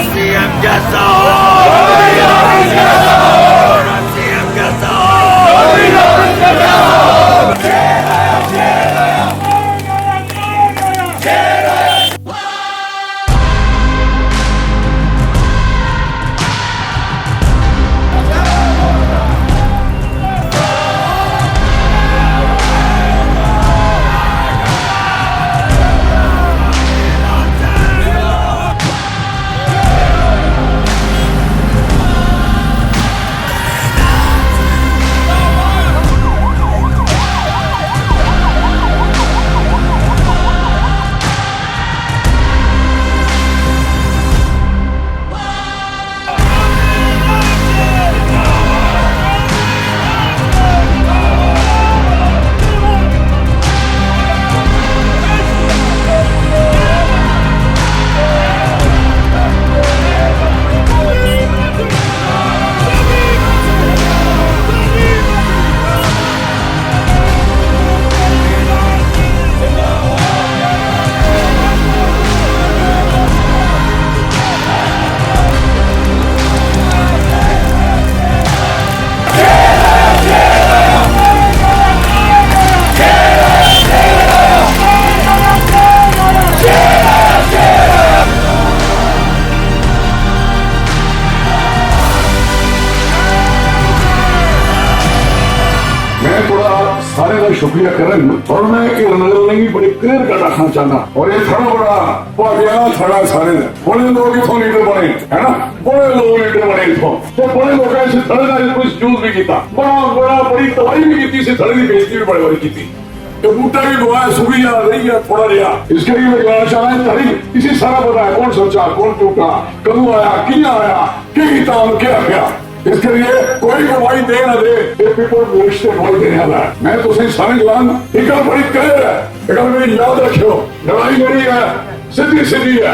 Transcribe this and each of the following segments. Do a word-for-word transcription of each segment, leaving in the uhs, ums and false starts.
CM कैसा हो? CM कैसा हो? मैं थोड़ा सारे का शुक्रिया करन और मैं हिरनगर ने भी बड़ी क्लियर कट आखना चाहना। और ये थोड़ा बड़ा भाटिया थोड़ा सारे ने बड़े लोग इथों लीडर बने, है ना? बड़े लोग लीडर बने इथों। तो बड़े लोगों ने इस थड़े का कुछ यूज भी किया, बड़ा बड़ा बड़ी तबाही भी की, इस थड़े की बेइज्जती भी बड़े बड़ी की। ये बूटा भी गवाया, सुबह याद रही है थोड़ा रिया। इसके लिए मैं कहना चाह रहा है, तारीख इसी सारा पता है, कौन सच्चा, कौन झूठा, कदों आया, किया आया, क्या किया, क्या किया। इसके लिए कोई गवाही दे ना दे, ये पीपल भविष्य गवाही देने वाला है। मैं तो सही सारे गलान, एक बार बड़ी क्लियर है, एक बार मेरी याद रखियो, लड़ाई मेरी है, सीधी सीधी है।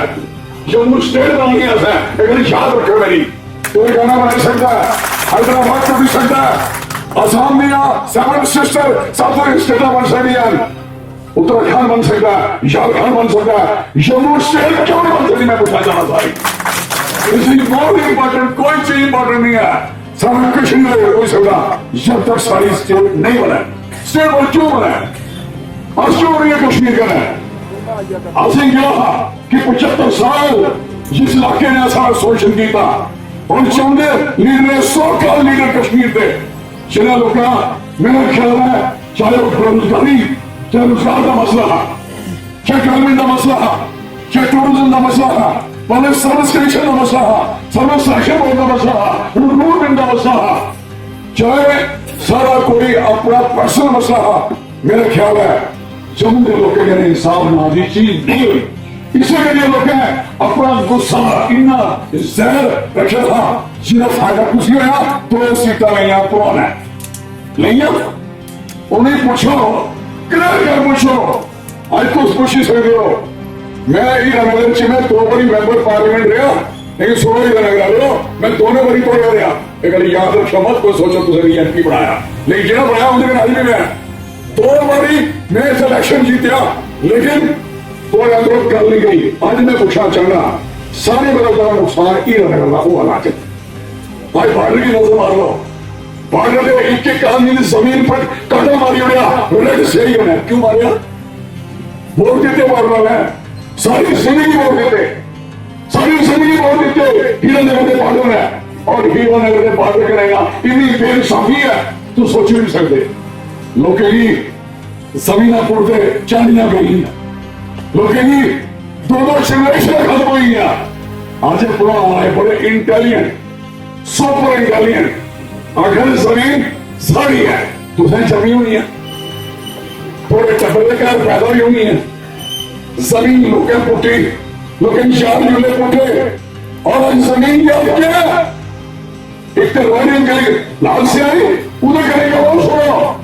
जम्मू स्टेट बनानी है, एक बार याद रखियो मेरी। कोई गाना बना सकता है, हैदराबाद टूट सकता है, आसाम दियां सेवन सिस्टर, सातों स्टेटा बन सकती हैं, उत्तराखंड बन सकता है, झारखंड बन सकता है, जम्मू स्टेट क्यों नहीं बन सकती? मैं पूछना चाहना सारी। इसलिए बहुत इंपॉर्टेंट कोई चीज इंपॉर्टेंट नहीं है। सारा कश्मीर हो सकता जब तक सारी स्टेट नहीं बने। स्टेट और क्यों बने? और क्यों नहीं है कश्मीर का? असें क्या कि पचहत्तर साल जिस इलाके ने सारा शोषण किया, और चाहते लीडर ने, सौ का लीडर कश्मीर थे, जिन्हें लोग, मेरा ख्याल है, चाहे वो बेरोजगारी, चाहे रोजगार का मसला है, चाहे ग्रामीण का मसला है, चाहे टूरिज्म का मसला है, पब्लिक सर्विस कमीशन का मसला है, सर्विस सिलेक्शन बोर्ड का मसला है, रिक्रूटमेंट का मसला है, चाहे सारा कोई अपना पर्सनल मसला है, मेरा ख्याल है जम्मू के लोगों ने इंसाफ ना दी चीज नहीं हुई। इसे के लिए लोग अपना गुस्सा इतना जहर रखा था, जिन्हें फायदा कुछ नहीं होया, दो सीटा लेना पुराना है। लेइया उन्हें पूछो, क्लियर कर पूछो। आज तुम पूछी सकते हो, मैं हीरानगर च मैं दो बारी मैंबर पार्लियामेंट रहा, लेकिन सुनो हीरानगर वाले हो, मैं दोनों बारी तोड़या रहा। एक गल याद रखो मत, कोई सोचो तुझे नहीं एमपी बनाया, लेकिन जेड़ा बनाया उनके नाल भी मैं दो बारी मैं इस इलेक्शन जीतया, लेकिन कोई अंदर गल नहीं गई। आज मैं पूछना चाहना, सारे बड़ा बड़ा नुकसान हीरानगर का हुआ ना। भाई बॉर्डर की नजर मार लो, बॉर्डर पे एक एक आदमी ने जमीन पर कांटा मारी उड़िया, रेड से ही है। क्यों मारिया? वोट देते बॉर्डर में, सारी जिंदगी वोट देते, सारी जिंदगी वोट देते हीरानगर के बॉर्डर में, और हीरानगर के बॉर्डर के रहना इतनी बेइंसाफी है, तू सोच भी नहीं सकते। लोकें की जमीनां पुट्टदे झाड़ियां पेई, लोकें दी दो दो जनरेशन खत्म होई गेआ। अज्ज भ्रा आए बड़े इंटेलिजेंट, सुपर इंटेलिजेंट, आखर जमीन साढ़ी है, तुसें जमी होनी है, थोड़े टब्बर दे घर पैदा होई होनी है, जमीन लोकें पुट्टी, लोकें चार लीले पुट्टे, और अज्ज जमीन क्या क्या है? एक तो रोहिणी करी लाल सियाई, उधर करेगा वो सुनो।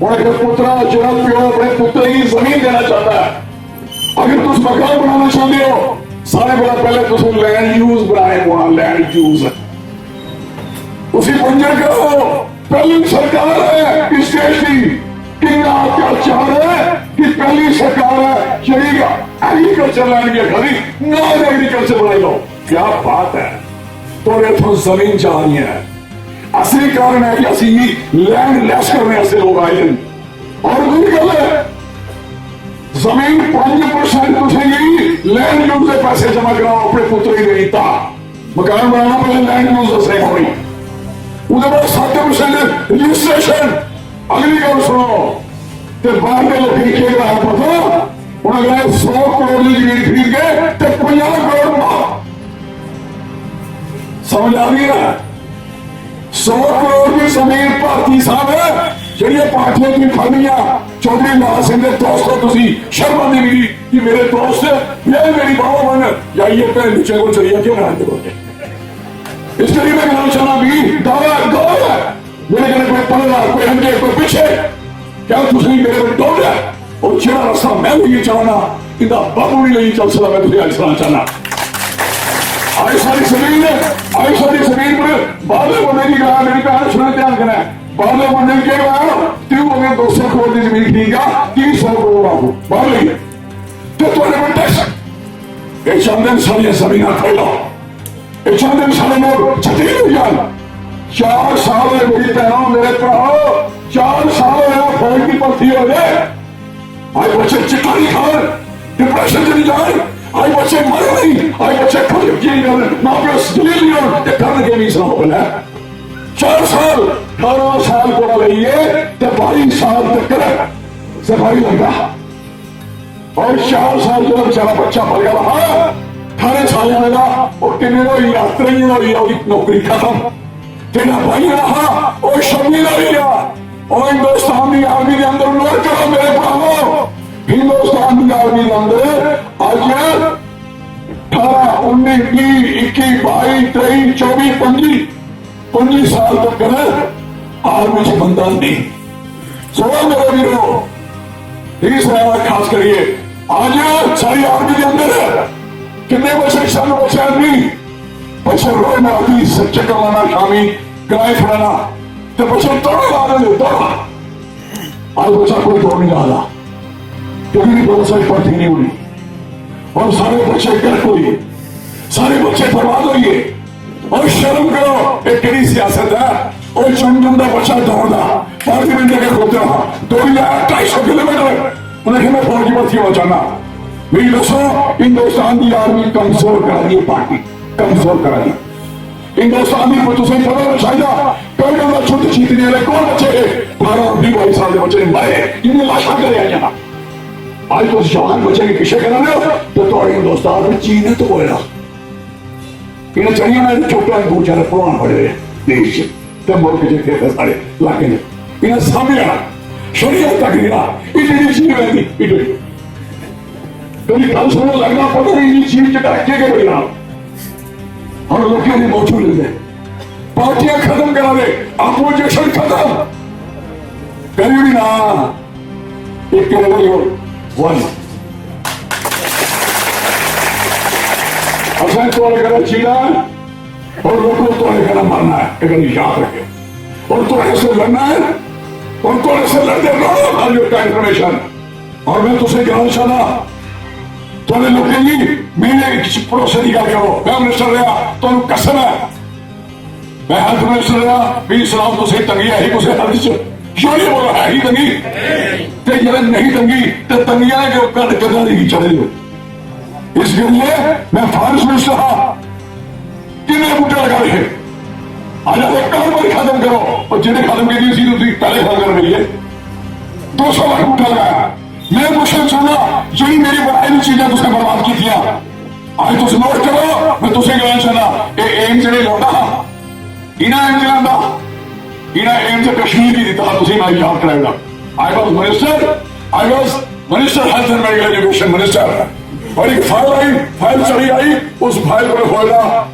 उन्हें कहा, पुत्रा, जो प्यो अपने पुत्र की जमीन देना चाहता है, अगर तुम मकान बनाना चाहते हो, सारे बड़ा पहले तुम लैंड यूज बनाए पौना, लैंड यूज। उसी बंजर करो। पहली सरकार है इस देश की, कितना अत्याचार है कि पहली सरकार है, शरीर एग्रीकल्चर लैंड की खरीद, नॉन एग्रीकल्चर बनाई लो। क्या बात है, ਤੁਹਾਡੇ ਇੱਥੋਂ ਜ਼ਮੀਨ ਜਾ ਰਹੀ ਹੈ। ਅਸਲੀ ਕਾਰਨ ਹੈ ਕਿ ਅਸੀਂ ਲੈਂਡ ਲੈਸ ਕਰਨੇ ਵਾਸਤੇ ਲੋਕ ਆਏ ਨੇ। ਔਰ ਦੂਜੀ ਗੱਲ ਹੈ, ਜ਼ਮੀਨ ਪੰਜ ਪਰਸੈਂਟ ਤੁਸੀਂ ਹੀ ਲੈਂਡ ਯੂਜ਼ ਦੇ ਪੈਸੇ ਜਮ੍ਹਾਂ ਕਰਾਓ ਆਪਣੇ ਪੁੱਤਰ ਹੀ ਨਹੀਂ ਤਾਂ। ਮਕਾਨ ਬਣਾਉਣਾ ਪਹਿਲੇ ਲੈਂਡ ਯੂਜ਼ ਦਾ ਸਹੀ ਹੋਣੀ, ਉਹਦੇ ਬਾਅਦ ਸੱਤ ਪਰਸੈਂਟ ਰਜਿਸਟ੍ਰੇਸ਼ਨ। ਅਗਲੀ ਗੱਲ ਸੁਣੋ, ਤੇ ਬਾਹਰ ਦੇ ਲੋਕ ਕੀ ਕਹਣਾ ਪਤਾ, ਉਹਨਾਂ ਨੇ ਸੌ ਕਰੋੜ ਦੀ ਜ਼ਮੀਨ ਖਰੀਦ ਕੇ ਤੇ ਪੰਜਾਹ ਕਰੋੜ ਮਾਰ। ਸਮਝ ਆ ਰਹੀ ਹੈ? ਸੌ ਕਰੋੜ ਦੀ ਜ਼ਮੀਨ ਭਾਰਤੀ ਸਾਹਿਬ ਹੈ, ਜਿਹੜੀਆਂ ਪਾਰਟੀਆਂ ਤੁਸੀਂ ਫੜਨੀਆਂ। ਚੌਧਰੀ ਲਾਲ ਸਿੰਘ ਦੇ ਦੋਸਤੋ, ਤੁਸੀਂ ਸ਼ਰਮ ਨਹੀਂ ਮਿਲੀ ਕਿ ਮੇਰੇ ਦੋਸਤ, ਇਹ ਮੇਰੀ ਬਾਹੋਂ ਬਣ ਜਾਈਏ, ਭੈਣ ਬੱਚੇ ਕੋਲ ਚਲੀ ਜਾ, ਕਿਉਂ ਨਾ ਆਉਂਦੇ ਬੋਲਦੇ? ਇਸ ਕਰੀ ਮੈਂ ਕਹਿਣਾ ਚਾਹਣਾ ਵੀ ਦਾਵਾ ਗੌਰ ਹੈ, ਮੇਰੇ ਕੋਲ ਕੋਈ ਪੱਲਾ, ਕੋਈ ਹੰਝੇ, ਕੋਈ ਪਿੱਛੇ। ਕਿਆ ਤੁਸੀਂ ਮੇਰੇ ਕੋਲ ਡੋਲਿਆ? ਉਹ ਜਿਹੜਾ ਰਸਤਾ ਮੈਂ ਨਹੀਂ ਚਾਹਣਾ, ਇਹਦਾ ਬਾਬੂ ਨਹੀਂ ਲਈ ਚੱਲ ਸਕਦਾ। ਮੈਂ ਤੁਸੀਂ ਅੱਜ ਸੁਣਾ ਚਾਹਣਾ, ਆਈ ਸਾਰੀ ਜ਼ਮੀਨ ਹੈ, ਆਈ ਸਾਰੀ ਜ਼ਮੀਨ ਪਰ ਬਾਹਰਲੇ ਬੰਦੇ ਦੀ ਗੱਲ, ਮੇਰੀ ਕਹਾਣੀ ਸੁਣਨ ਧਿਆਨ ਕਰੇ। ਬਾਹਰਲੇ ਬੰਦੇ ਨੇ ਕਿਹਾ, "ਤੂੰ ਅਗਰ ਦੋ ਸੌ ਕਰੋੜ ਦੀ ਜ਼ਮੀਨ ਖਰੀਦੇਗਾ, ਤੀਹ ਸੌ ਕਰੋੜ ਆਉ।" ਬਾਹਰਲੇ ਤੇ ਤੁਹਾਡੇ ਕੋਲ ਟੈਕਸ, ਇਹ ਚਾਹੁੰਦੇ ਨੇ ਸਾਰੀਆਂ ਜ਼ਮੀਨਾਂ ਖਰੀਦੋ, ਇਹ ਚਾਹੁੰਦੇ ਨੇ ਸਾਡੇ ਲੋਕ ਛੱਤਰੀ ਹੋ ਜਾਣ। ਚਾਰ ਸਾਲ ਹੋਏ ਮੇਰੀ ਭੈਣਾਂ, ਮੇਰੇ ਭਰਾਓ, ਚਾਰ ਸਾਲ ਹੋਇਆ ਫੌਜ ਦੀ ਭਰਤੀ ਹੋ ਗਏ। ਅੱਜ ਬੱਚੇ ਚਿੱਟਾ ਨਹੀਂ ਖਾਣ, ਡਿਪਰੈਸ਼ਨ ਚ ਨਹੀਂ ਜਾਣ। ਅੱਜ ਬੱਚੇ ਮਰ ਨਹੀਂ, ਅੱਜ ਬੱਚੇ ਖੁਦ ਕੀ ਕਰਨ, ਮਾਂ ਪਿਓ ਜਲੀਲ ਨਹੀਂ ਹੋਣ ਤੇ ਕਰਨਗੇ ਨਹੀਂ ਸਲਾਹ ਬਣਾ। ਚਾਰ ਸਾਲ, ਅਠਾਰਾਂ ਸਾਲ ਕੋਲ ਲਈਏ ਤੇ ਬਾਈ ਸਾਲ ਤੱਕ ਸਫਾਈ ਲੱਗਦਾ। ਔਰ ਚਾਰ ਸਾਲ ਦਾ ਵਿਚਾਰਾ ਬੱਚਾ ਪਲ ਗਿਆ। ਹਾਂ, ਅਠਾਰਾਂ ਸਾਲਾਂ ਦਾ, ਉਹ ਕਿੰਨੇ ਦਾ ਹੋਈ, ਅਠਾਰਾਂ ਦਾ ਹੋਈ, ਉਹਦੀ ਨੌਕਰੀ ਖਤਮ। ਜਿਹੜਾ ਬਾਈ ਰਹਾ, ਉਹ ਸ਼ਮੀ ਦਾ ਵੀ ਆ। ਉਹ ਹਿੰਦੁਸਤਾਨ ਦੀ ਆਰਮੀ ਦੇ ਅੰਦਰ, ਨੋਟ ਕਰੋ ਮੇਰੇ ਭਰਾਵੋ, ਹਿੰਦੁਸਤਾਨ ਦੀ ਆਰਮੀ ਦੇ ਅੰਦਰ ਅੱਜ ਅਠਾਰਾਂ, ਉੱਨੀ, ਵੀਹ, ਇੱਕੀ, ਬਾਈ, ਤੇਈ, ਚੌਵੀ, ਪੰਜੀ, ਪੰਜੀ ਸਾਲ ਤੱਕ ਆਰਮੀ ਚ ਬੰਦਾ ਨਹੀਂ। ਸੋ ਮੇਰੇ ਵੀਰੋ, ਇਸ ਵਾਰ ਖਾਸ ਕਰੀਏ, ਅੱਜ ਸਾਰੀ ਆਰਮੀ ਦੇ ਅੰਦਰ ਕਿੰਨੇ ਬੱਚੇ, ਸਾਨੂੰ ਬੱਚੇ ਨਹੀਂ, ਬੱਚੇ ਰੋਜ਼ ਮਾਰਦੀ, ਸੱਚੇ ਕਮਾਣਾ ਸ਼ਾਮੀ, ਕਿਰਾਏ ਫੜਾਣਾ, ਤੇ ਬੱਚੇ ਦੌੜਾ ਲਾ ਰਹੇ ਨੇ, ਦੌੜਾ। ਅੱਜ ਬੱਚਾ ਕੋਈ ਦੌੜ ਨਹੀਂ ਲਾ ਰਿਹਾ, ਕਿਉਂਕਿ ਨਹੀਂ, ਬਹੁਤ ਸਾਰੀ ਭਰਤੀ ਨਹੀਂ ਹੋਣੀ। ਔਰ ਸਾਰੇ ਬੱਚੇ ਗਲਤ ਹੋਈ, ਸਾਰੇ ਬੱਚੇ ਬਰਬਾਦ ਹੋਈਏ। ਔਰ ਸ਼ਰਮ ਕਰੋ, ਇਹ ਕਿਹੜੀ ਸਿਆਸਤ ਹੈ? ਉਹ ਚੰਗਮ ਦਾ ਬੱਚਾ ਦੌੜਦਾ, ਪਾਰਲੀਮੈਂਟ ਦੇ ਅੱਗੇ ਖਲੋਤਾ, ਦੌੜੀ ਆਇਆ ਢਾਈ ਸੌ ਕਿਲੋਮੀਟਰ। ਉਹਨੇ ਕਿਹਾ, "ਮੈਂ ਫੌਜ ਦੀ ਭਰਤੀ ਹੋਣਾ ਚਾਹੁੰਦਾ।" ਮੇਰੀ ਦੱਸੋ, ਹਿੰਦੁਸਤਾਨ ਦੀ ਆਰਮੀ ਕਮਜ਼ੋਰ ਕਰਾ ਦੀ ਹੈ ਪਾਰਟੀ, ਕਮਜ਼ੋਰ ਕਰਾ ਦੀ। ਹਿੰਦੁਸਤਾਨ ਦੀ, ਤੁਸੀਂ ਪਤਾ ਹੋਣਾ ਚਾਹੀਦਾ, ਕਰਗਿਲ ਦਾ ਯੁੱਧ ਜੀਤਣੇ ਵਾਲੇ ਕੌਣ ਬੱਚੇ ਹੈ? ਅਠਾਰਾਂ, ਵੀਹ, ਬਾਈ ਸਾਲ ਦੇ ਬੱਚੇ ਨੇ ਮਾਰੇ, ਜਿਹਨੇ ਲਾਸ਼ਾਂ ਘਰੇ ਆਈਆਂ। ਅੱਜ ਤੁਸੀਂ ਜਵਾਨ ਬੱਚੇ ਵੀ ਪਿੱਛੇ ਕਰਾਂਗੇ, ਤੇ ਤੁਹਾਡੇ ਹਿੰਦੁਸਤਾਨ ਵਿੱਚ ਚੀਨ ਨੇ ਧੋਇਆ। ਇਹਨਾਂ ਚੜੀਆਂ ਨੇ ਚੋਟਾਂ ਨੂੰ, ਵਿਚਾਰੇ ਭਲਵਾਨ ਬੜੇ ਹੋਏ ਦੇਸ਼ 'ਚ ਤੇ ਮੁਲਕ 'ਚ, ਇੱਥੇ ਸਾਰੇ ਇਲਾਕੇ 'ਚ। ਇਹਨਾਂ ਸਾਹਮਣੇ ਆਣਾ, ਸ਼ਰੀਅਤ ਤੱਕ ਨਹੀਂ ਆ, ਇਹ ਜਿਹੜੀ ਚੀਜ਼ ਹੈ, ਇਹ ਜਿਹੜੀ ਕਦੀ ਗੱਲ ਸੁਣੋ, ਲੱਗਦਾ ਪਤਾ ਨਹੀਂ ਇਹ ਚੀਜ਼ 'ਚ ਡਰ ਕੇ ਗਏ ਨਾ। ਹੁਣ ਲੋਕਾਂ ਨੇ ਮੌਜੂਦ ਨੇ, ਪਾਰਟੀਆਂ ਖਤਮ ਕਰਾ ਦੇ, ਆਪੋਜੀਸ਼ਨ ਖਤਮ ਕਰੀ ਵੀ ਨਾ। ਇੱਕ ਕਰੇ ਵਨ। ਅਸਾਂ ਤੁਹਾਡੇ ਘਰ ਚੀੜਾ ਹੈ, ਔਰ ਲੋਕੋ, ਤੁਹਾਡੇ ਘਰ ਮਰਨਾ ਹੈ, ਇਹ ਗੱਲ ਯਾਦ ਰੱਖਿਓ। ਔਰ ਤੁਹਾਡੇ ਸੇ ਲੜਨਾ ਹੈ, ਔਰ ਤੁਹਾਡੇ ਸੇ ਲੜਦੇ ਰਹੋ, ਹਰ ਯੂਰ ਟ੍ਰਾਂਸਫਰਮੇਸ਼ਨ। ਔਰ ਮੈਂ ਤੁਸੀਂ ਜਾਣ ਚਾਹਣਾ, ਤੁਹਾਡੇ ਲੋਕਾਂ ਜੀ, ਮੇਰੇ ਇੱਕ ਭਰੋਸੇ ਦੀ ਗੱਲ ਕਰੋ। ਮੈਂ ਮਿਨਿਸਟਰ ਰਿਹਾ, ਤੁਹਾਨੂੰ ਕਸਮ ਹੈ, ਮੈਂ ਹੈਲਥ ਮਿਨਿਸਟਰ ਰਿਹਾ, ਵੀ ਸਲਾਮ ਤੁਸੀਂ ਤੰਗੀ ਹੈ ਹੀ, ਤੁਸੀਂ ਹੈਲਥ ਚ ਕਿਉਂ ਨਹੀਂ ਬੋਲੋ, ਹੈ ਹੀ ਤੰਗੀ। ਤੇ ਜਿਹੜੇ ਨਹੀਂ ਤੰਗੀ, ਤੇ ਤੰਗੀਆਂ ਦੇ ਘੱਟ ਕਦਾਂ ਨਹੀਂ ਚੜੇ ਹੋ। ਇਸ ਲਈ ਮੈਂ ਫਾਰੈਸਟ ਮਿਨਿਸਟਰ ਹਾਂ, ਕਿੰਨੇ ਬੂਟੇ ਲਗਾ ਰਹੇ? ਅੱਜ ਇਹ ਕੰਮ ਵੀ ਖਤਮ ਕਰੋ, ਉਹ ਜਿਹੜੇ ਖਤਮ ਕੀਤੀ ਸੀ, ਤੁਸੀਂ ਪਹਿਲੇ ਖਤਮ ਕਰ ਲਈਏ। ਦੋ ਸੌ ਲੱਖ ਬੂਟਾ ਲਗਾਇਆ। ਮੈਂ ਕੁਛ ਨਹੀਂ ਚਾਹੁੰਦਾ, ਜਿਹੜੀ ਮੇਰੀ ਬਣਾਈ ਹੋਈ ਚੀਜ਼ਾਂ ਤੁਸੀਂ ਬਰਬਾਦ ਕੀਤੀਆਂ। ਅੱਜ ਤੁਸੀਂ ਨੋਟ ਕਰੋ, ਮੈਂ ਤੁਸੀਂ ਗੱਲ ਚਾਹੁੰਦਾ, ਇਹ ਏਮਜ਼ ਜਿਹੜੇ ਲਾਉਂਦਾ, ਇਹਨਾਂ ਏਮਜ਼ ਲਾਉਂਦਾ, ਇਹਨਾਂ ਏਮਜ਼ ਕਸ਼ਮੀਰ ਦੀ ਦਿੱਤਾ, ਤੁਸੀਂ ਮੈਂ ਯਾਦ ਕਰਾਇਆ। I was minister, I was minister health and medical education minister। ਔਰ ਇੱਕ ਫਾਈਲ ਆਈ, ਫਾਈਲ ਚਲੀ ਆਈ, ਉਸ ਫਾਈਲ ਕੋਲ ਹੋਇਆ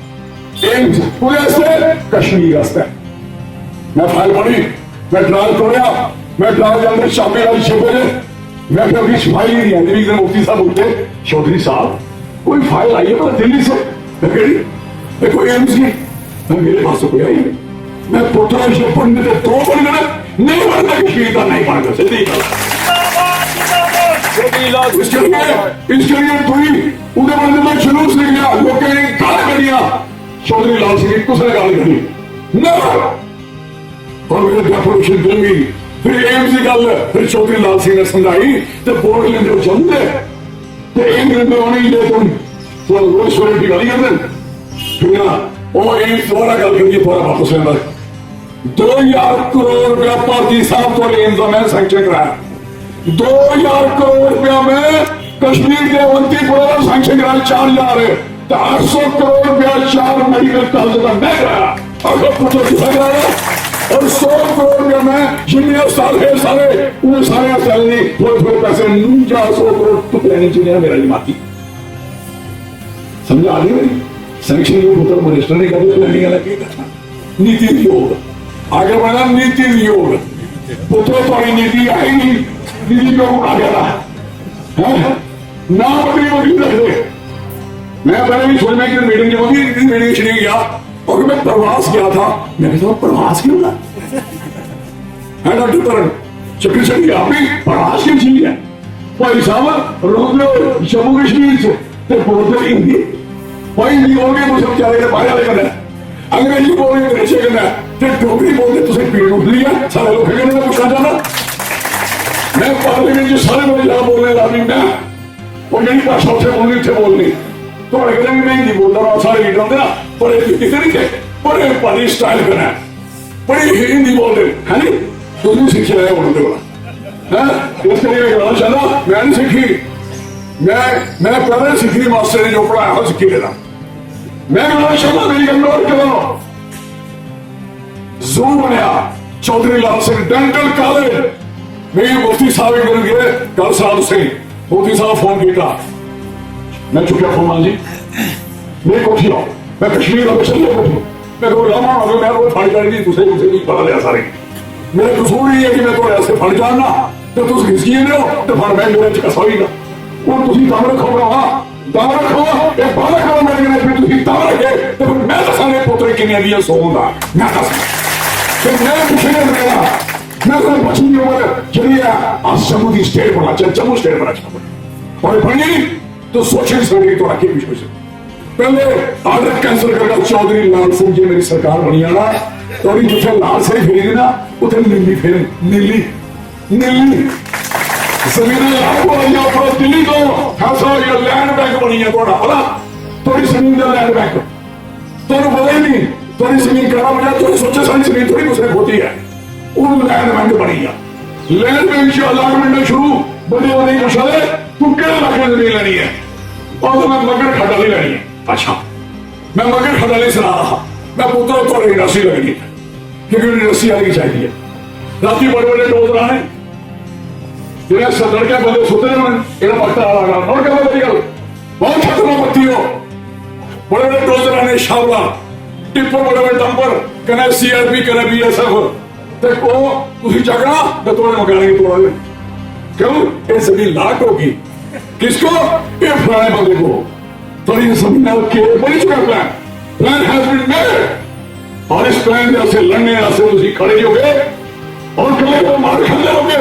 ਏਮਜ਼ ਪੂਰੇ ਸੇ ਕਸ਼ਮੀਰ ਵਾਸਤੇ। ਮੈਂ ਫਾਈਲ ਪੜ੍ਹੀ, ਮੈਂ ਡਰਾਲ ਤੋੜਿਆ, ਮੈਂ ਡਰਾਲ ਦੇ ਅੰਦਰ ਚਾਬੀ ਲਾਈ ਛੇ ਵਜੇ। ਮੈਂ ਕਿਹਾ, "ਵੀ ਫਾਈਲ ਹੀ ਨਹੀਂ ਆਈ।" ਇੱਕ ਦਿਨ ਮੁਫਤੀ ਸਾਹਿਬ ਉੱਠੇ, "ਚੌਧਰੀ ਸਾਹਿਬ, ਕੋਈ ਫਾਈਲ ਆਈ ਹੈ ਪਰ ਦਿੱਲੀ ਸੇ?" ਮੈਂ ਕਿਹਾ, "ਇਹ ਕੋਈ ਏਮਜ਼ ਨਹੀਂ।" ਮੈਂ, "ਮੇਰੇ ਪਾਸ ਕੋਈ ਆਈ ਨਹੀਂ।" ਮੈਂ ਪੁੱਤਰਾ, ਜੋ ਪੜ੍ਹਨੇ ਤੇ ਦੋ ਬਣ ਗਏ, ਨਹੀਂ ਬਣਦਾ, ਕਸ਼ਮੀਰ ਦਾ ਨਹੀਂ ਬਣਦਾ, ਸਿੱਧੀ ਗੱਲ। इसके लिए, इसके लिए कोई उधर बंदे में जुलूस निकला, लोग कह रहे, "गाल कड़ी चौधरी लाल सिंह दी कुसै ने गल्ल करी? नेवर। और मेरे अध्यापक श्री दिल्ली, फिर एम्स की गल, फिर चौधरी लाल सिंह ने समझाई, ते बोर्ड लेंदे हो जम्मू दे, ते एम्स लेंदे होने ही दे तुम, तो रोज सवेरे की गल करते हैं। फिर ना, वो एम्स दोबारा गल करिए, दोबारा वापस लेंदा। दो हजार करोड़ रुपया पारदी साहब को एम्स में सैंक्शन कराया। दो हजार करोड़ रुपया में कश्मीर के अवंतीपुरा सैंक्शन कराया, चार हजार है। तो आठ सौ करोड़ रुपया चार मेडिकल कॉलेज का मैं कराया। और सब कुछ किसा कराया? और सौ करोड़ रुपया में जितने अस्पताल है सारे, उन्हें सारे अस्पताल नहीं, थोड़े थोड़े पैसे, उनचास सौ करोड़ टुकड़े नहीं, जिन्हें मेरा नहीं माती। समझ आ गई मेरी? सैंक्शन के ऊपर मिनिस्टर ने कभी प्लानिंग अलग की था। नीति वियोग। आगे बढ़ना नीति वियोग। पुत्रो, तुम्हारी नीति आई नहीं, नीति वियोग आ गया था। हैं? ना बदली बदली रख दे। मैं पहले भी सोच में कि मीटिंग जो होगी, इतनी मीटिंग इसलिए गया, और मैं प्रवास गया था। मैं कहता हूँ, प्रवास क्यों ना? है डॉक्टर तरन चक्र, आप भी प्रवास की चीज है। भाई साहब, रोंदे हो जम्मू कश्मीर च ते बोलदे हिंदी। भाई हिंदी बोल के तुसें बेचारे दे बाहर आले कन्नै, अंग्रेजी बोल के अंग्रेजी कन्नै, ते डोगरी बोलदे तुसें पीड़ उठदी ऐ, सारे लोकें कन्नै मैं पुच्छना चाहना। मैं पार्लियामेंट च सारे बड़े ज्यादा बोलने वाला आदमी मैं, और जेह्ड़ी भाशा उत्थै बोलनी, उत्थै बोलनी। थुआढ़े कन्नै बी मैं हिंदी बोलदा रहा, सारे लीडर होंदे ना, बड़े दिखदे नहीं थे, बड़े भारी स्टाइल कन्नै। बड़ी हिंदी बोलदे, है नी? तुम भी सीखी रहे हो उनके कोला। हैं? इस करियै मैं कहना चाहना, मैं नहीं सीखी। मैं, मैं पहले सीखी मास्टर ने जो पढ़ाया, वो सीखी लेना। मैं कहना चाहना, मेरी गल नोट करो। जू बनया चौधरी लाल सिंह डेंटल कॉलेज। मेरी मुफ्ती साहब इधर गए, कल साहब से मुफ्ती साहब फोन किया। मैं चुकया फोन, "हाँ जी।" मेरी कोठी आओ, मैं कश्मीर दा, मैं चलिया कोठी। मैं कोई रामा हो गया, मैं कोई फड़ जानी नहीं, तुझे, तुझे नहीं पता लिया सारे। मेरा कसूर ये है कि मैं थोड़े ऐसे फड़ जाना, तो तुम घिस गए हो, तो फड़ मैं मेरे च कसा ही ना। और तुझे दम रखो, भरावा, दम रखो, ये बालक करो मेरे कन्नै, फिर तुझे दम रखे, तो फिर मैं दसाने पुत्र किन्ने दिया सौ दा, मैं दस। ते मैं पिछे नहीं रहना, मैं तो बची नहीं उम्र, चलिए, आज जम्मू दी स्टेट बनाचै, जम्मू स्टेट बनाचै। और बनी नहीं, तो सोचो इस तरह की तो आके कुछ, कुछ। पहले आर्डर कैंसिल करना, चौधरी लाल सिंह जी मेरी सरकार बनी जाना, तो अभी जिथे लाल सिंह फिरी ना, उथे नीली फिर, नीली, नीली। जमीन लाखों आइया पर दिल्ली को फैसला हो गया, लैंड बैंक बनी है थोड़ा, पता? थोड़ी जमीन का लैंड बैंक। तुहानू पता ही नहीं, तुहाडी जमीन कड़ा बजा, तुहानू सोचे सारी जमीन थोड़ी कुछ ने खोती है। उन लैंड बैंक बनी गया। लैंड बैंक से अलाटमेंट शुरू, बड़े बड़े पूछा दे, तू केड़े इलाके में जमीन लेनी है? और तो मैं मगर खड्डा नहीं लेनी है। अच्छा, मैं मगर खड्डा नहीं सुना रहा, मैं पुत्र थोड़ी इंडस्ट्री लगनी है, क्योंकि इंडस्ट्री आनी चाहिए। राती बड़े बड़े डोजर आने, जिन्हें सतड़ के बंदे सुते रहने, इन्हें पकड़ा लगा। और क्या बड़ी गल, बहुत खतरनाक बत्ती हो। बड़े बड़े डोजर आने, शावला, टिप्पर, बड़े बड़े डंपर, कने सीआरपी, कने बीएसएफ। ते ओ तुसी जागना, ते तोड़े मकाने की तोड़ा दे। क्यों? ये जमीन लाट होगी। किसको? ये फलाने बंदे को। तो ये जमीन ना के बनी चुका plan. Plan has been made। और इस प्लान में ऐसे लड़ने, ऐसे तुसी खड़े ही होगे और कल को मार खाते होगे।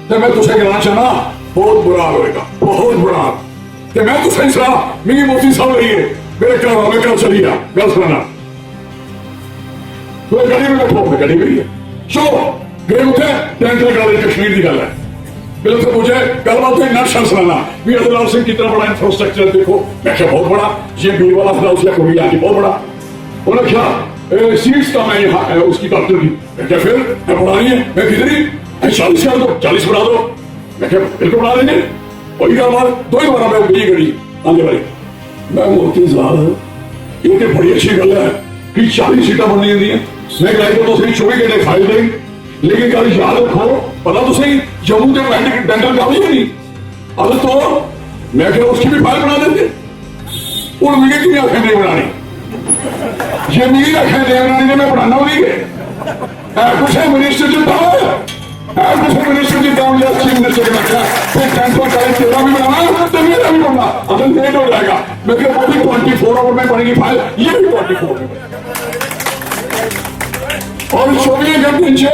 ते मैं तुसें कहना चाहना, बहुत बुरा हाल होएगा, बहुत बुरा हाल। ते मैं तुसें सलाह, मिगी मोदी साहब लेइए, मेरे घर वाले घर चली गया, गल सुनना। तो गड्डी में बैठो, मैं गड्डी में ही है। चलो, गए उठे, डेंटल कॉलेज कश्मीर की गल है। मेरे तो मुझे गलबात तो नक्शा सुनाना, भी अदलाल सिंह कितना बड़ा इंफ्रास्ट्रक्चर देखो, मैं क्या बहुत बड़ा, ये बीरवाला था, उसका कोई आगे बहुत बड़ा। उन्होंने क्या, ए, सीट्स का मैं यहाँ, ए, उसकी डॉक्टर की, मैं क्या फिर, मैं बढ़ा रही है, मैं कितनी, मैं चालीस कर दो, चालीस बढ़ा दो। मैं क्या बिल्कुल बढ़ा देंगे, वही गल्लबात, दो ही बार मैं उगली करी, आंदे भाई। मैं मोदी साहब, ये तो बड़ी अच्छी गल है कि चालीस सीटां बननी होंदी है। मैं कहा तो तुम चौबी घंटे फाइल दें, लेकिन गल याद रखो, पता तुसें जम्मू के डेंटल, डेंटल कॉलेज ही नहीं। अब तो मैं क्या उसकी भी फाइल बना देंगे। हुण मिगी कियां आखें नेईं बनानी? जे मिगी आखें नेईं बनानी ते मैं बनाना भी है। है कुछ मिनिस्टर च दम? है कुछ मिनिस्टर च दम या चीफ मिनिस्टर ने आखेआ, "ते डेंटल कॉलेज तेरा भी बनाना ते मेरा भी बनाना।" अगर लेट हो जाएगा, मैं कहा, "वो भी ट्वेंटी फोर आवर में बनेगी फाइल, ये भी ट्वेंटी फोर में।" और चौबीस घंटे च,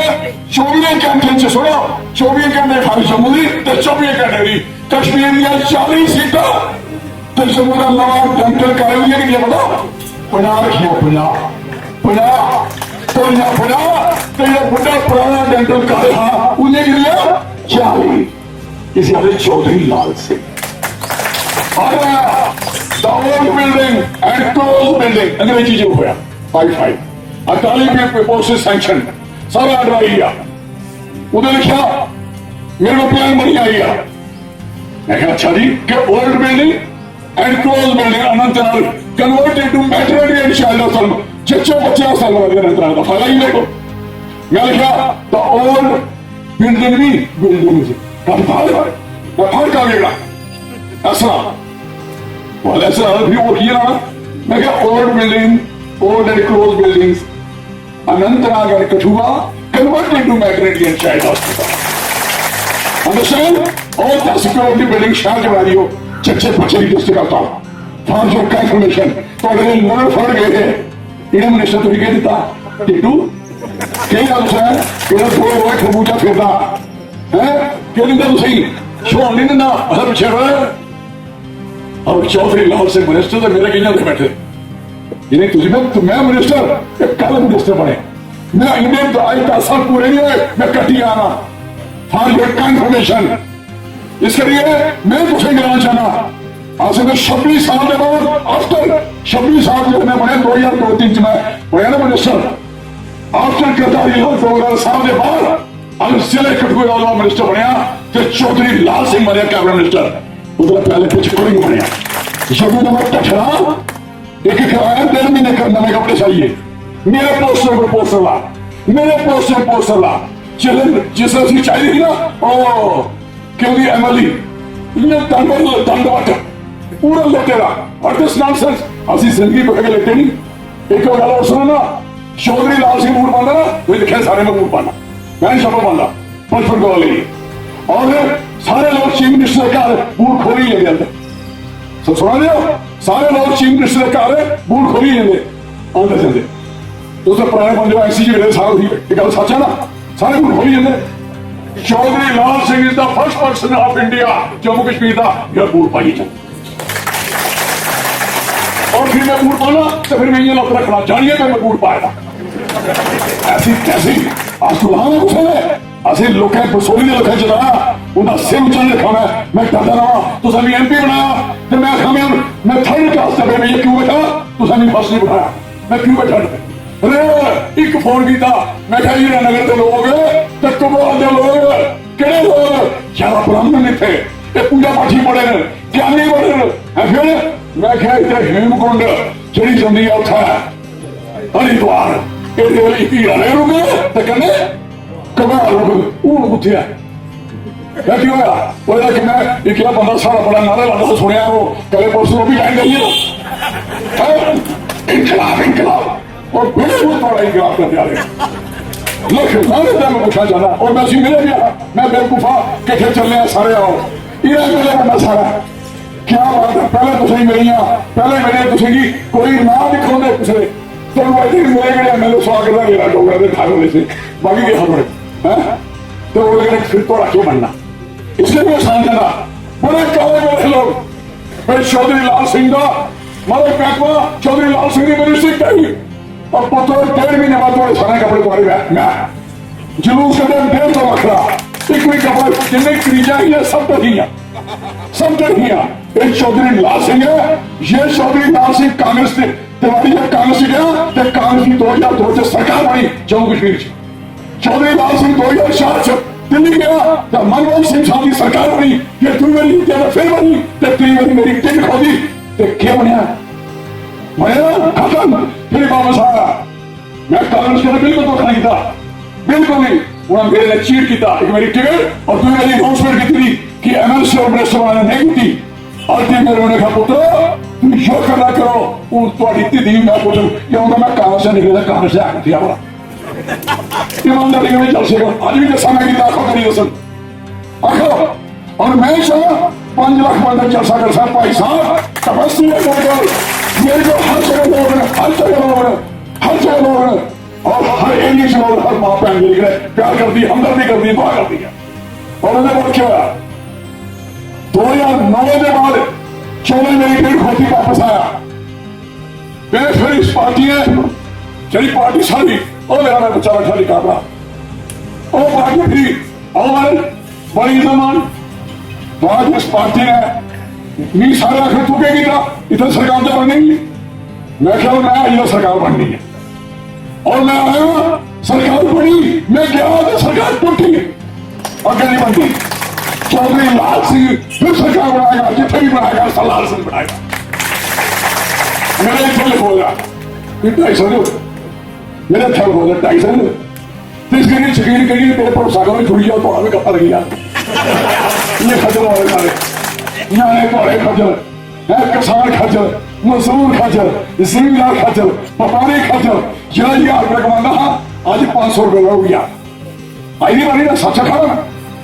चौबीस घंटे च, सुनो, चौबीस घंटे फाइल जम्मू दी ते चौबीस घंटे दी कश्मीर दियां चालीस सीटां। ते जम्मू दा नवां डेंटल कॉलेज है, किन्नियां पता? पंजाह रक्खेआ, पंजाह, पंजाह, पंजाह, पंजाह। ते जेह्ड़ा बुड्ढा पराना डेंटल कालेज हा, उ'नें गिनेआ चाली। इसी आखदे चौधरी लाल सिंह। और the old building and close building, अंग्रेजी च होया, फाइव फाइव। अड़ताली पे पोस्ट सैंक्शन, सारा आर्डर आई गया। उधर लिखा, मेरे को प्लान बनी आई गया। मैं कहा, अच्छा जी, कि old building and close building Anantnag converted to maternity and child hostel, जच्चे बच्चे हॉस्टल बना दिया अनंतनाग का, फायदा ही देखो। मैं लिखा, द ओल्ड बिल्डिंग भी बिल्डिंग ही। कल फाड़, मैं फाड़ का बेटा। ऐसा, वाला ऐसा फिर वो किया ना, मैं क्या old building, old and close buildings, Anantnag and Kathua converted to maternity and child hospital. Understand? और दस करोड़ की बिल्डिंग शहर के बना दियो, चच्चे बच्चे की डिस्ट्रिक्ट का काम। फॉर योर कंफर्मेशन, ਤੁਹਾਡੇ ਨਵੇਂ ਫੰਡ ਗਏ ਹੈ। ਇਹਨੇ ਮਿਨਿਸਟਰ ਤੁਸੀਂ ਕੀ ਦਿੱਤਾ? ਟਿੱਟੂ, ਕੀ ਗੱਲ ਹੈ? ਇਹਦਾ ਦੋ ਰੋਏ ਖਰਬੂਜਾ ਫਿਰਦਾ ਹੈ, ਕੀ ਦਿੰਦਾ ਤੁਸੀਂ? ਛੋਣ ਨਹੀਂ ਦਿੰਦਾ। ਅਸਲ ਪਿੱਛੇ ਰੋਏ। और चौधरी लाल सिंह मिनिस्टर तो मेरे कियां दे बैठे। यानी तुझे मैं, मैं मिनिस्टर, ये कल मिनिस्टर बने। मैं इंडियन तो आज दस साल पूरे नहीं हुए, मैं कट्टी आना। For your confirmation. इस करिए मैं तुझे कहना चाहना, आज मैं छब्बीस साल के बाद, आफ्टर छब्बीस साल जो मैं बने, दो हजार दो तीन में बने ना मिनिस्टर, आफ्टर गद्दारी और दो हजार साल के बाद, अगर जिले कठुए का मिनिस्टर बनया, तो चौधरी लाल सिंह बने कैबिनेट मिनिस्टर। उधर पहले कुछ कोई नहीं बनया। जब मैं टकरा, एक कराया, डेढ़ महीने का नवे कपड़े चाहिए। मेरे पोस्टर पर पोस्टर ला, मेरे पोस्टर पर पोस्टर ला। जिस, जिस तरह से चाहिए थी ना, ओ, क्योंकि एमएलए, ये दंड, दंड वट, पूरा लेटे रहा। और दिस नॉनसेंस, ਅਸੀਂ ਜ਼ਿੰਦਗੀ ਭਰ ਕੇ लेटे नहीं। एक और गल और सुनो ना, चौधरी लाल सिंह बूट पांदा ना, कोई लिखे सारे में बूट पाना। मैं नहीं शपथ पांदा, बचपन को ले। और सारे लोग चीफ मिनिस्टर का बूट खोली लेंदे अंदर। तो सुना दे हो, सारे लोग चीफ मिनिस्टर का बूट खोली लेंदे अंदर जांदे। तो उसने पुराने बंदे आईसी जी मेरे साथ ही, ये गल सच है ना? सारे बूट खोली लेंदे। Chaudhary Lal Singh is the first person of India, Jammu Kashmir का, जो बूट पाई जाए। और फिर मैं बूट पाना, तो फिर मैं ये लत रखना, जानिए तो मैं बूट पाएगा। ऐसी कैसी? आज तो लाना कुछ है। ਅਸੀਂ ਲੋਕਾਂ ਬਸੋਲੀ ਦੇ ਲੋਕਾਂ ਚ ਨਾ ਉਹਦਾ ਸਿਰ ਉੱਚਾ ਨਹੀਂ ਰੱਖਣਾ। ਮੈਂ ਡਰਦਾ ਰਹਾ, ਤੁਸੀਂ ਵੀ ਐਮਪੀ ਬਣਾਇਆ ਤੇ ਮੈਂ ਆਖਾਂ ਮੈਂ ਮੈਂ ਥਰਡ ਕਲਾਸ ਤੇ ਮੈਂ ਕਿਉਂ ਬੈਠਾ? ਤੁਸੀਂ ਵੀ ਫਸਟ ਨਹੀਂ ਬਿਠਾਇਆ, ਮੈਂ ਕਿਉਂ ਬੈਠਾ? ਅਰੇ ਇੱਕ ਫੋਨ ਕੀਤਾ, ਮੈਂ ਕਿਹਾ ਹੀਰਾ ਨਗਰ ਦੇ ਲੋਕ ਤੇ ਕਬਾਲ ਦੇ ਲੋਕ, ਕਿਹੜੇ ਲੋਕ? ਯਾਰਾ ਬ੍ਰਾਹਮਣ ਇੱਥੇ, ਇਹ ਪੂਜਾ ਪਾਠੀ ਬੜੇ ਨੇ, ਗਿਆਨੀ ਬੜੇ ਨੇ। ਹੈ ਫਿਰ ਮੈਂ ਕਿਹਾ ਇੱਥੇ ਹੇਮਕੁੰਡ ਜਿਹੜੀ ਜਾਂਦੀ ਆ ਉੱਥੇ ਹਰਿਦੁਆਰ, ਇਹਦੇ ਲਈ ਹੀਰਾ ਨੇ ਰੁਕੇ ਤੇ ਕਹਿੰਦੇ ਕਬਾਲ ਰੁਕ, ਉਹ ਕਿੱਥੇ ਆ? क्या क्यों होया? वो यार कि मैं इकला बंदा सारा बड़ा नारा लाता तो सुनिया वो कले परसों भी लाइन गई है। हैं? इनकलाब, इनकलाब। और बिल्कुल बड़ा इनकलाब करने वाले। लेकिन मैं तो मैं पूछना चाहता, और मैं सी मिले भी आ, मैं बेवकूफा, कितने चलने हैं सारे आओ। इन्हें मिले बंदा सारा। क्या बात है, पहले तुसें मिलियां, पहले मिले तुसें की कोई ना दिखाओ तुसें। तो भाई जी मिले गए, मैंने स्वागत है मेरा डोगरा दे खाने वाले से, बाकी के हम हैं? तो वो कहने फिर तो रखियो बनना। इसलिए भी आसान करना, बड़े काले बड़े लोग। फिर चौधरी लाल सिंह का, मारे पैकवा, चौधरी लाल सिंह की मेरी सिख गई। और पुत्र डेढ़ महीने बाद तुम्हारे सारे कपड़े तुम्हारे मैं, मैं जुलूस कदे डेढ़ सौ बखरा, एक भी कपड़ा जिन्ने कमीजा ही है, सब तो ही है, सब तो ही है। ये चौधरी लाल सिंह है, ये चौधरी लाल सिंह कांग्रेस के तिवारी जब कांग्रेस गया, तो कांग्रेस की दो हजार दो से सरकार बनी जम्मू कश्मीर च। चौधरी लाल सिंह दो हजार चार च दिल्ली गया, तो मनमोहन सिंह साहब की सरकार बनी। ये दुई बारी जीत्या, तो फिर बनी, तो तीन बारी मेरी टिकट खोदी, तो क्या बनया? बनया खत्म। फिर वापस आया। मैं कांग्रेस कन्नै बिल्कुल धोखा नहीं कीता, बिल्कुल नहीं। उन्होंने मेरे ने चीट किया, एक मेरी टिकट और दूसरी मेरी अनाउंसमेंट की थी कि एमएलसी और मिनिस्टर वाले नहीं की थी। और दिन मेरे उन्होंने कहा, "पुत्र, तुम यो करना करो, वो तुम्हारी दीदी मैं पुत्र, ये उनका मैं कांग्रेस से निकला, कांग्रेस से आके दिया हुआ।" ईमानदारी में चल सकेगा, आज भी जैसा मैं की आखो करी दसन, आखो।" और मैं चाह पांच लाख बंदा जलसा कर सकता, भाई साहब, तपस्या कर दो। मेरे को हर जगह लोग हैं, हर जगह लोग हैं, हर जगह लोग हैं। और हर एरिया से लोग, हर माँ बहन मेरी कने प्यार कर दी, हमदर्दी कर दी, दुआ कर दी है। और उन्हें बोल क्या होया? दो हजार नौ के बाद चौदह मेरी डेढ़ खोती वापस आया। मैं फिर इस पार्टी ने, जेह्ड़ी पार्टी साढ़ी, ओह् मेरा मैं बच्चा बैठा निक्का भरा, ओह् पार्टी फिरी, ओह् मारे, बड़ी इज्जत मान। बाद इस पार्टी ने, मी सारे आखर तू क्या किया, इतना सरकार तो बननी नहीं। मैं क्या, मैं आई सरकार बननी है। और मैं आया, सरकार बनी, मैं गया तो सरकार टूटी, अग्गे नहीं बनती। चौधरी लाल सिंह फिर सरकार बनाएगा, जिथे भी बनाएगा, ऐसा लाल सिंह बनाएगा। मेरे इतने बोला, ये ढाई सौ जो, मेरे ख्याल बोला ढाई सौ जो। तो इसके लिए यकीन करिए, मेरे पर सागर में जुड़ी जाओ तो हमें पता लग गया। ये खजल वाले सारे, न्याणे थोड़े खजल, हैं, किसान खज्जल, मजदूर खज्जल, जिमींदार खज्जल, व्यापारी खज्जल। जेह्ड़ा ज्हार रुपया कमांदा हा, अज्ज पंज सौ रुपया हो गया। आई दी बारी ना सच्च आखा ना,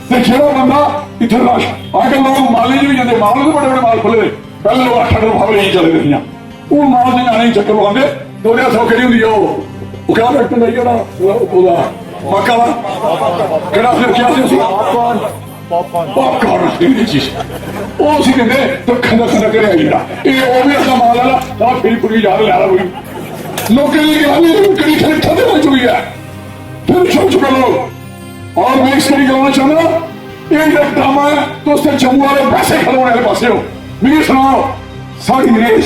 ते जेह्ड़ा बंदा इत्थै रश, अज्जकल लोक मालें च बी जंदे, माल बी बड़े बड़े माल खु'ल्ले दे। पैह्लें लोक अट्ठ अट्ठ रपेऽ लेइयै चले दे हियां, हून माल दे ञ्याणे चक्कर लोआंदे। ते ओह्दे हत्थै केह्ड़ी होंदी ऐ ओह्, ओह् क्या फैक्टरी आई जेह्ड़ा ओह्दा, ओह्दा मक्का दा, केह्ड़ा आखदे, क्या आखदे उसी? पॉपकॉर्न आखदे नी जी। ओह् उसी दिंदे ते खंदा खंदा घरै आई जंदा। एह् ओह् बी ऐसा माल आह्ला, तां फिरी फुरी यार लै ला कोई। लोकें दी गल्ल एह् करी खरी खत्म हो चुकी ऐ। फिर चुप चुप लोग। और मैं इस करी गलाना चाहना, एह् जेह्ड़ा ड्रामा ऐ, तुस ते जम्मू आह्ले वैसे खड़ोने आह्ले पासे हो। मिगी सनाओ, साढ़ी रेस,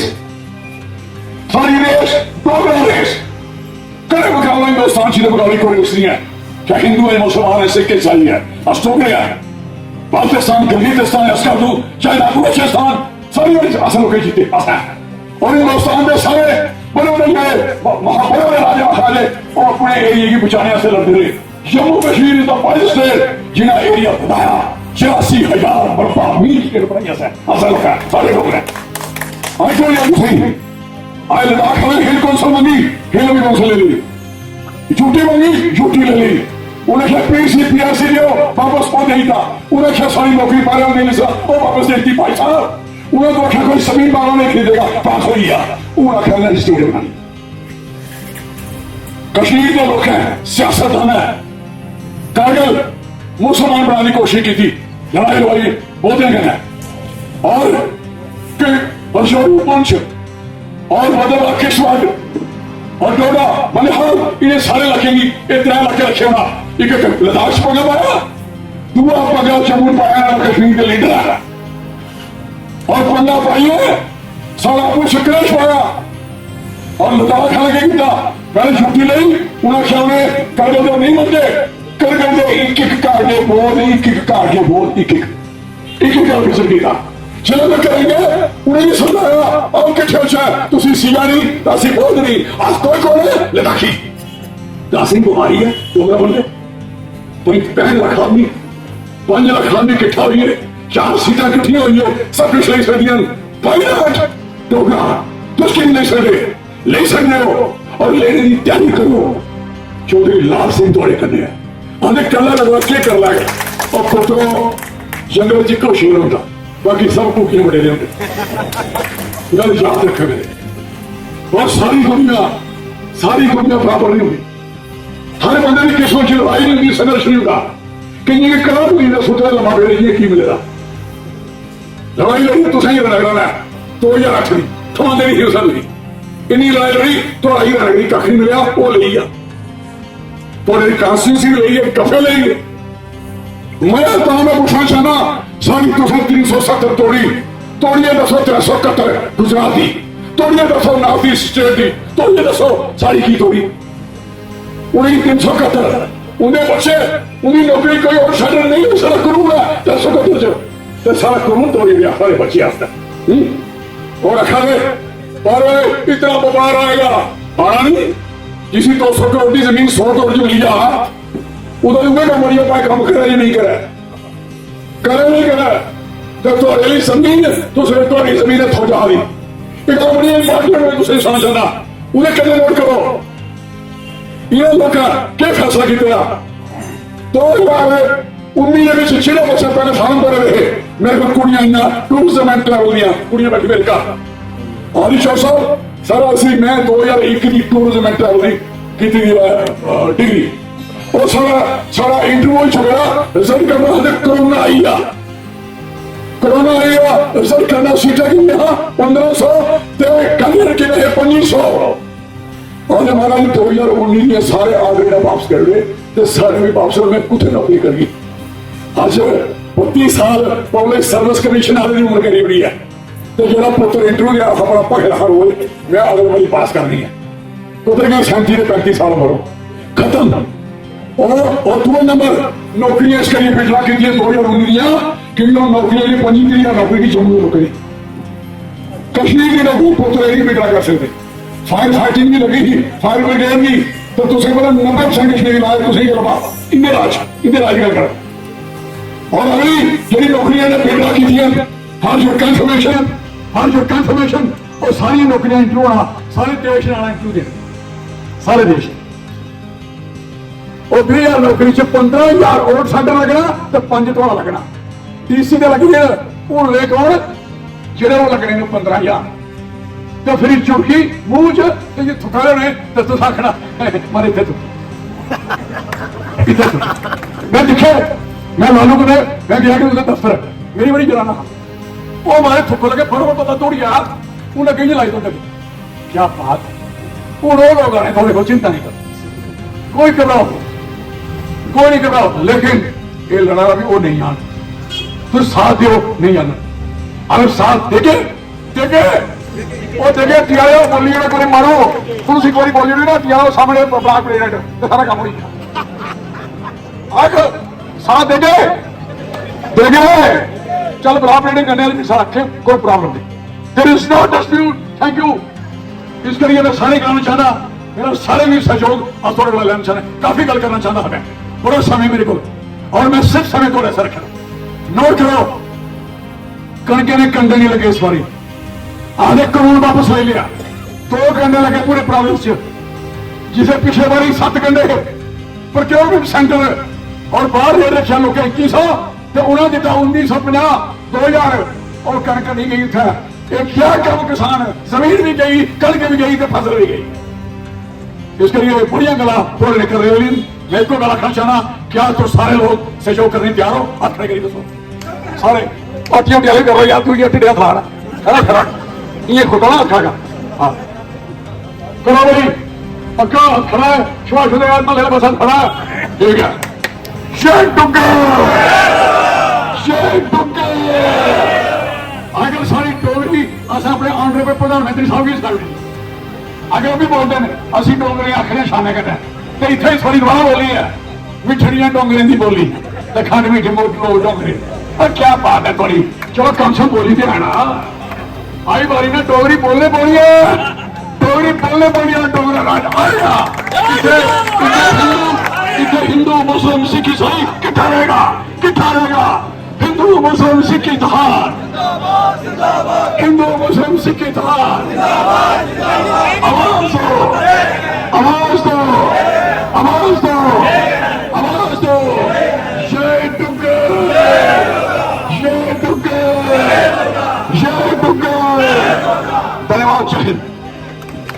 साढ़ी रेस, डोगरा रेस। कड़े बगावला हिंदुस्तान च बगावली कोई उसनी है, चाहे हिंदू है, मुसलमान है, सिख, ईसाई है, अस डोगरे हैं। पाकिस्तान, गिलगितिस्तान, अस्कर तू, चाहे बलूचिस्तान, सारी बड़ी असल होकर जीते अस हैं। और हिंदुस्तान के सारे बड़े बड़े जेह्ड़े म-, महाबड़े बड़े राजा महाराजे, वो अपने एरिया की बचाने से लड़ते रहे। Jammu Kashmir is the first state जिन्हें एरिया बनाया, छियासी हजार मरबा मील स्टेट बनाई असें, असल होकर सारे लोग हैं। आज कोई नहीं, आज लद्दाख में हिल कौंसल मंगी, हिल भी कौंसल ले ली। यूटी मंगी, यूटी ले ली। उन्हें क्या पीसी, पीआरसी दियो, वापस पहुंच गई था। उन्हें क्या सारी नौकरी पाने में नहीं सा, वो वापस दे दी भाई साहब। उन्हें तो क्या कोई जमीन वाला नहीं खरीदेगा, पास हो गया। उन्हें क्या नहीं स्टेट बनानी। कश्मीर के लोग हैं, सियासतदान है। कारगिल मुसलमान बनाने की कोशिश की थी, लड़ाई लड़ाई बहुत दिन है। और के बरशोरू पुंछ और बदरवा किश्तवाड़ और डोडा, मनिहाल, इन्हें सारे इलाके की, ये त्रै इलाके रखे होना। एक, एक लद्दाख च पंगा पाया, दूआ पंगा जम्मू च पाया, कश्मीर के लीडर है। और पंगा पाइए सारा कुछ क्लेश पाया। और लद्दाख आह्ले केह् कीता? पैह्लें छुट्टी लेई, उ'नें आखेआ उ'नें करगिल दे नेईं मनदे, करगिल दे इक इक घर दे बोल, इक इक घर दे बोल, इक इक, इक इक घर विजिट कीता। जिसलै में करेंगे, उ'नेंगी समझाया, आओ किट्ठे होचै, तुसी सीआ निं, असी बोध निं, अस कोई कौन है? लद्दाखी। दस दिन बुखारी है, डोगरा बंदे। कोई पैंठ लक्ख आदमी, पंज लक्ख आदमी किट्ठा होइए, चार सीटां किट्ठियां होइए, सब कुछ लेई सकदियां न। Why not? डोगरा, तुस की नहीं लेई सकदे? लेई सकदे हो और लेने की तैयारी करो। चौधरी लाल सिंह थुआढ़े कन्नै ऐ। आंदे कल्ला लगा के कर लैगा। और पुत्रो, जंगल च इक्को शेर होंदा, बाकी सब कुकियां बड़े होंदे। गल याद रखा मेरे। और सारी दुनिया, सारी दुनिया बराबर नहीं होंदी। हर बंदे दी किस्मत च लड़ाई नहीं होंदी, संघर्ष नहीं होंदा। केइयें गी कड़ा पूरी दा सुत्ते लम्मा पेड़ इ'यां की मिले दा। लड़ाई लड़ी तुसें ही रनगड़ा ने, दो ज्हार अट्ठ दी, थमांदे नहीं उस दी। इन्नी लड़ाई लड़ी, थुआड़ा ही रनगड़ी कक्ख नहीं मिलेआ, ओह् लेई गेआ। थुआड़े कॉन्स्टिट्यूंसी लेई गे, कफे लेई गे। मैं तां मैं पुच्छना चाहना, सारी तुसें तीन सौ सत्तर तोड़ी, तोड़िए दसो त्रै सौ कत्तर गुजरात दी, तोड़िए दसो नॉर्थ ईस्ट स्टेट दी, तोड़िए दसो सारी की तोड़ी। उ'नेंगी तीन सौ कत्तर, उं'दे बच्चे, उं'दी नौकरी कोई होर शैडर नहीं, सारा कानून ऐ, त्रै सौ कत्तर च, ते सारा कानून तोड़ी दिया सारे बच्चे आस्तै। हम्म? और आखा दे, "पर इतना बपार आएगा, आना नहीं।" जिसी दो सौ करोड़ की जमीन सौ करोड़ च मिली जा, उधर उं'दे कम्म करियै भाई कम्म करे या नहीं करे। करै नहीं करै, ते थुआड़े लेई जमीन, तुस, थुआड़ी जमीन इत्थों जा दी। इक अपनी डिपार्टमेंट में तुसें सनाना चाहना, उ'नें कन्नै नोट करो। इ'नें लोकें केह् फैसला कीते दा? दो ज्हार उन्नी दे विच जेह्ड़े बच्चे पैह्ले फार्म भरे दे हे, मेरे कोल कुड़ियां आइयां टूरिज्म एंड ट्रैवल दियां, कुड़ियां बैठी मेरे घर। हरीश साहब, सर, असी, मैं दो ज्हार इक दी टूरिज्म एंड ट्रैवल दी कीती दी ऐ, अ, डिग्री। और साढ़ा, साढ़ा इंटरव्यू च गया, रिजल्ट करना हा ते कोरोना आई गया। कोरोना आई गया, रिजल्ट करना, सीटां किन्नियां हा? पंद्रह सौ, ते कैंडिडेट किन्ने हे? पच्ची सौ। और महाराज, दो हजार उन्नी दियां सारे आर्डर जेह्ड़ा वापस करी ओड़े, ते सारे भी वापस, मैं कुत्थै नौकरी करगी? अज्ज बत्ती साल पब्लिक सर्विस कमीशन आह्ले दी उम्र करी ओड़ी ऐ, ते जेह्ड़ा पुत्तर इंटरव्यू देआ दा हा, बड़ा भखे दा हा रोज, मैं अगले बारी पास करनी ऐ। पुत्तर गी सैंती ते पैंती साल मरो, खत्म। और, और दूए नंबर, नौकरियां इस करियै विड्रा कीतियां दो हजार उन्नी दियां, क्योंकि ओह् नौकरियां, जेह्ड़ी पंजी त्रीह हजार नौकरी ही जम्मू दे लोकें दी, कश्मीर दे लोक पुत्तर एह् विड्रा कर सकदे। फायर फाइटिंग भी लगी ही, फायर ब्रिगेड भी, तो तुसें पता नब्बे परसेंट कश्मीरी लाए, तुसें गै लब्भा, इंदे राज, इंदे राज गै कर। और अगली जेह्ड़ी नौकरियां ने विड्रा कीतियां, for your confirmation, for your confirmation, और सारी नौकरियां इंटरव्यू होना, सारे देश ने आना इंटरव्यू देना, सारे देश। और बीह हजार नौकरी च पंद्रह हजार वोट साढ़ा लगना ते पंज थुआड़ा लगना। डीसी दे लग्गी गए, हून वे कौन? जेह्ड़े ओह् लगने ने पंद्रह हजार। ते फिर चुटकी मूंह च ते जे थुकाए होने ते तुस आखना, "मारे इत्थै तू, इत्थै तू।" मैं दिक्खे, मैं लालू कन्नै, मैं गया कि उं'दे दफ्तर, मेरी बड़ी जनाना हा, ओह् मारे थुक्क लगे, फटोफट पता दौड़ी आया, उ'नें अग्गें नहीं लाई तुं'दे। क्या बात है। हून ओह् लोक आने, थुआढ़े कोल चिंता नहीं कर, कोई घबराओ, कोई नहीं घबराओ, लेकिन ये लड़ा भी वो नहीं आना। तुम साथ दो, नहीं आना। अगर साथ देगे, देगे, वो देगे, टियाले बोली, एक बारी मारो, तुम एक बारी बोली ना, टियाले सामने ब्लॉक प्रेसिडेंट, तो सारा काम हो गया। आख, साथ देगे, देगे, चल ब्लॉक प्रेसिडेंट करने वाले भी साथ रखे, कोई प्रॉब्लम नहीं। There is no dispute, thank you। इस करियै मैं सारे गलाना चाहना, मेरा सारे भी सहयोग अस थुआढ़े कोला लैना चाहना, काफी गल्ल करना चाहना हा मैं, बड़ा समय मेरे कोल, और मैं सिर्फ समय थोड़ा सा रखना। नोट करो, कणकै ने कंडे नहीं लगे इस बारी, आधे कानून वापस ले लिया, दो कंडे लगे पूरे प्रोविंस च, जिसे पिछले बारी सत्त कंडे प्रोक्योरमेंट सेंटर और बाहर रेट रखिया लोकें इक्की सौ, ते उन्हें दिता उन्नी सौ पचास, दो हजार, और कणक नहीं गई उत्थे। एक क्या कम किसान, जमीन भी गई, कणक भी गई ते फसल भी गई। इस करियै बड़ियां गल्लां थुआढ़े कन्नै करी लेई। मैं इक्को गल्ल आखना चाहना, क्या तुस सारे लोक सहयोग करने गी त्यार हो? हत्थ खड़े करी दस्सो सारे। पार्टियां त्यारी करो यार, तू ये ढिड्डा खलाड़ है ना, खड़ा इयां खुदा ना आखा गा। हाँ, करो भाई, पक्का खड़ा है, शुभाष उदय महल पासा खड़ा है, ठीक है। जय डुग्गर, जय डुग्गर। अगर सारी डोगरी अस अपने ऑनरेबल प्रधानमंत्री साहब गी सनाई ओड़ी, अगर ओह् बी बोलदे न, "असीं डोगरे आखने शानै कन्नै", ते इत्थै इस बारी दोबारा बोली ऐ, "मिट्ठड़ियां डोंगरें दी बोली, ते खंड मिट्ठे मुल्ख लोक डोगरे।" और क्या बात है थुआढ़ी, चलो कम से कम बोली ते है ना। आई बारी ना डोगरी बोलने पौनी ऐ, डोगरी बोलने पौनी ऐ, डोगरा राज आएगा। इत्थै, इत्थै हिंदू, इत्थै हिंदू, मुस्लिम, सिख, ईसाई किट्ठा रहेगा, किट्ठा रहेगा। हिंदू, मुस्लिम, सिख, इतिहास। हिंदू, मुस्लिम, सिख, इतिहास। आवाज दो, आवाज दो, आवाज दो, आवाज दो। जय डुग्गर, जय डुग्गर, जय डुग्गर। धन्यवाद, जय हिंद।